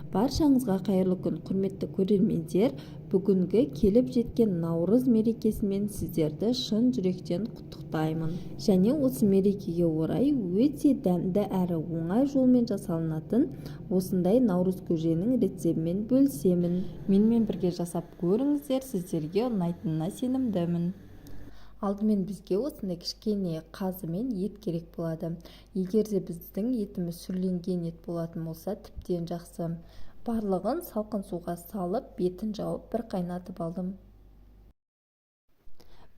Баршаңызға қайырлы күн, құрметті көрермендер! Бүгінгі келіп жеткен Наурыз мерекесімен сіздерді шын жүректен құттықтаймын. Және осы мерекеге орай өте дәмді әрі оңай жолмен жасалынатын осындай наурыз көженің рецептімен бөлісемін. Менімен бірге жасап көріңіздер, сіздерге ұнайтынына сенімдімін. Алдымен бізге осындай кішкене қазы мен ет керек болады. Егер де біздің етіміз сүрленген ет болатын болса, тіптен жақсы. Барлығын салқын суға салып, бетін жауып, бір қайнатып алдым.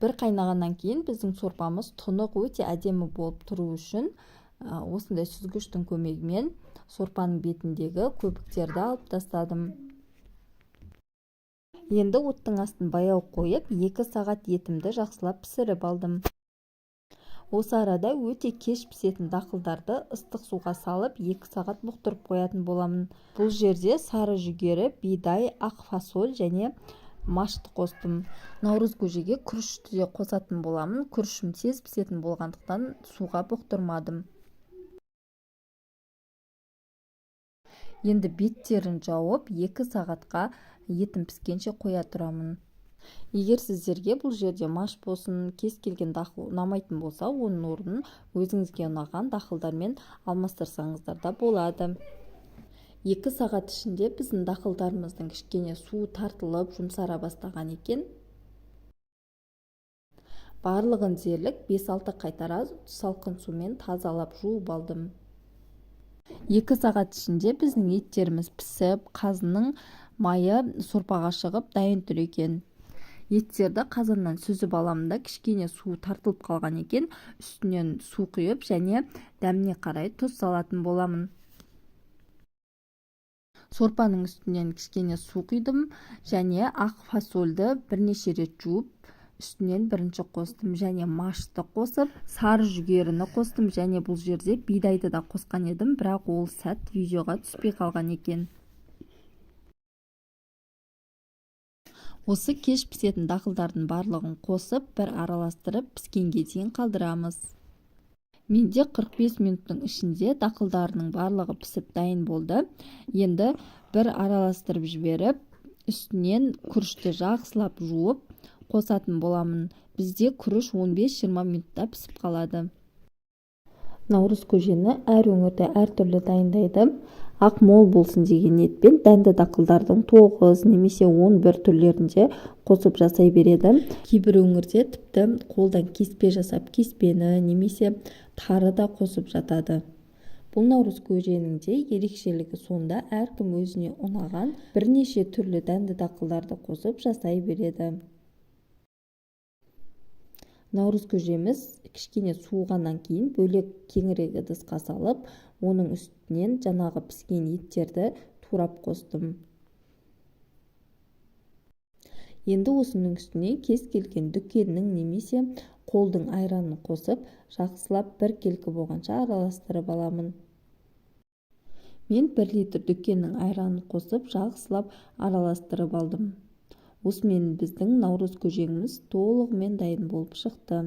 Бір қайнағаннан кейін біздің сорпамыз тұнық, өте әдемі болып тұру үшін осындай сүзгіштің көмегімен сорпаның бетіндегі көбіктерді алып тастадым. Енді оттың астын баяу қойып, 2 сағат етімді жақсылап пісіріп алдым. Осы арада өте кеш пісетін дақылдарды ыстық суға салып, 2 сағат бұқтырып қоятын боламын. Бұл жерде сары жүгері, бидай, ақ фасоль және машты қостым. Наурыз көжеге күрішті де қосатын боламын. Күрішім тез пісетін болғандықтан суға бұқтырмадым. Енді беттерін жауып, 2 сағатқа етім піскенше қоя тұрамын. Егер сіздерге бұл жерде маш болсын, кез келген дақыл ұнамайтын болса, оның орнын өзіңізге ұнаған дақылдармен алмастырсаңыздар да болады. 2 сағат ішінде біздің дақылдарымыздың кішкене суы тартылып, жұмсара бастаған екен. Барлығын дерлік 5-6 қайтара салқын сумен тазалап жуып алдым. 2 сағат ішінде біздің еттеріміз пісіп, қазының майы сорпаға шығып дайын тұр екен. Еттерді қазаннан сүзіп аламын да, кішкене су тартылып қалған екен, үстінен су құйып және дәміне қарай тұз салатын боламын. Сорпаның үстінен кішкене су құйдым және ақ фасольді бірнеше рет жуып, үстінен бірінші қостым және машты қосып, сары жүгеріні қостым және бұл жерде бидайды да қосқан едім, бірақ ол сәт видеоға түспей қалған екен. Осы кеш пісетін дақылдардың барлығын қосып, бір араластырып, піскенге дейін қалдырамыз. Менде 45 минуттың ішінде дақылдарының барлығы пісіп дайын болды. Енді бір араластырып жіберіп, үстінен күрішті жақсылап жуып қосатын боламын. Бізде күріш 15-20 минутта пісіп қалады. Наурыз көжені әр өңірде әртүрлі дайындайды. Ақ мол болсын деген ниетпен дәнді дақылдардың 9 немесе 11 түрлерінде қосып жасай береді. Кейбір өңірде тіпті қолдан кеспе жасап, кеспені немесе тары да қосып жатады. Бұл наурыз көженің де ерекшелігі сонда, әркім өзіне ұнаған бірнеше түрлі дәнді дақылдарды қосып жасай береді. Наурыз көжеміз кішкене суығаннан кейін бөлек кеңірек ыдысқа салып, оның үстінен жаңағы піскен еттерді турап қостым. Енді осының үстіне кез келген дүкеннің немесе қолдың айранын қосып, жақсылап біркелкі болғанша араластырып аламын. Мен 1 литр дүкеннің айранын қосып, жақсылап араластырып алдым. Осымен біздің наурыз көжеміз толығымен дайын болып шықты.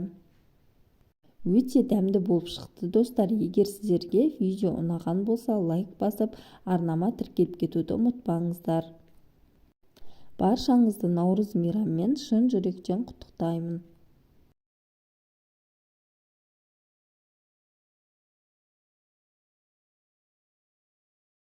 Өте дәмді болып шықты, достар. Егер сіздерге видео ұнаған болса, лайк басып, арнама тіркеліп кетуді ұмытпаңыздар. Баршаңызды Наурыз мейрамымен шын жүректен құттықтаймын.